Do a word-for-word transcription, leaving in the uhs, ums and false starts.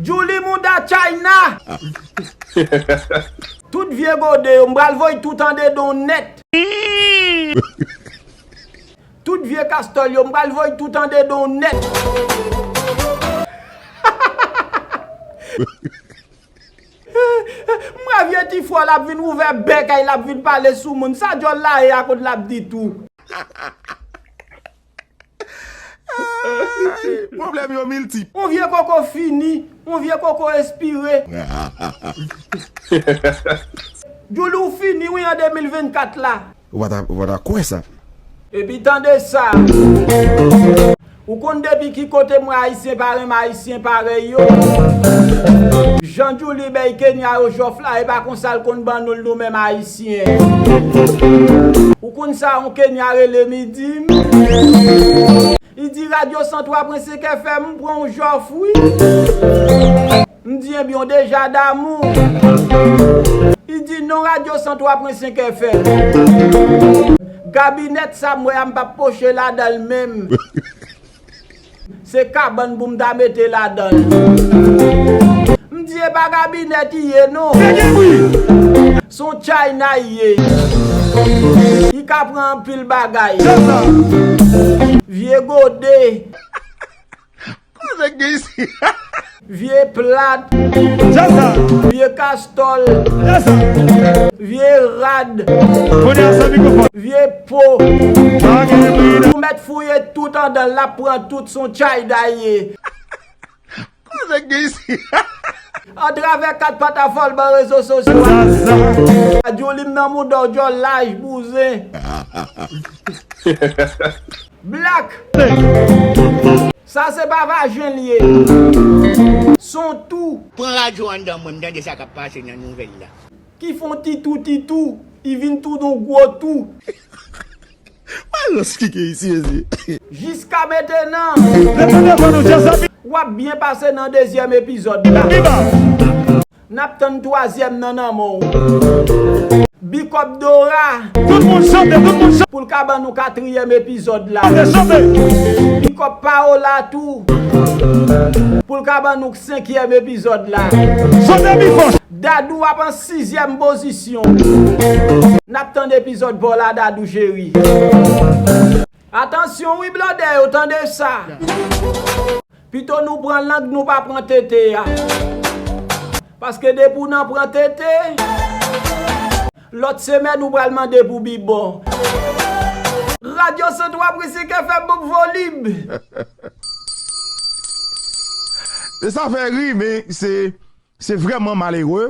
Djouly mouda China. Tout vye gode yo, m pral voy tout andedan w nèt. Tout vye kastòl yo, m pral voy tout andedan w nèt. M wè vye ti fò l ap vin ouvè bèk a y, l ap vin pale sou moun. Sa djòl la ye a, kot l ap di tou. Pwoblèm yo miltip. On vye koko fini, on vye koko espire. Djouly, ou fini wi an de mil vennkat la. Ou pa ta, ou pa ta kwè sa. Epi tande sa. Ou konn depi ki kote m wè Ayisyen pa renmen Ayisyen parèy yo. Jan Djouly bay Kenya yo jòf la, e pa konsa l konn ban nou l nou menm Ayisyen. Ou konn sa yon Kenya rele Midim? Li di radyo san twa pwen senk F M pran yon jòf wi. M di ebyen w deja damou. Li di non, radyo san twa pwen senk F M. Gabinèt sa m wè a m p ap poche ladan l menm. Se kabann pou m ta mete ladan l. M di e pa gabinèt li ye non. Se yon China li ye. Li ka pran anpil bagay. Vye gode. Koze k gen isi? Vye plat. Vye kastòl. Vye rad. Vye po. Ou mèt fouye tout andan l, l ap pran tout, se yon China li ye. Koze k gen isi? Atravè kat patafòlman rezo sosyo a, Djouly m nan mouda w djòl laj bouzen. Black. Sa se pa vajen l ye. Se yon tou. Pran radyo anndan mwen, m tande sa k ap pase nan nouvèl la. Ki fè yon ti tou ti tou, li vin tou yon gwo tou. Malans ki gen isi, mesye. Jiska mentenan, w ap byen pase nan dezyèm epizòd la. N ap tann twazyèm nan nan men w. Big Up Dora. Tout moun chante, tout moun chante. Pou l ka ban nou katriyèm epizòd la. Chante, chante. Big Up Paola tou. Pou l ka ban nou senkyèm epizòd la. Chante pi fò. Dadou ap an sizyèm pozisyon. N ap tann epizòd pa w la, Dadou cheri. Atansyon wi blòdè yo, tande sa. Pito nou pran lang, nou pa pran tete a. Paske depi w nan pran tete, lòt semèn ou pral mande pou bibò. Radyo san twa pwen senk F M, bouk volim. E sa fè ri, men se, se vrèman malere.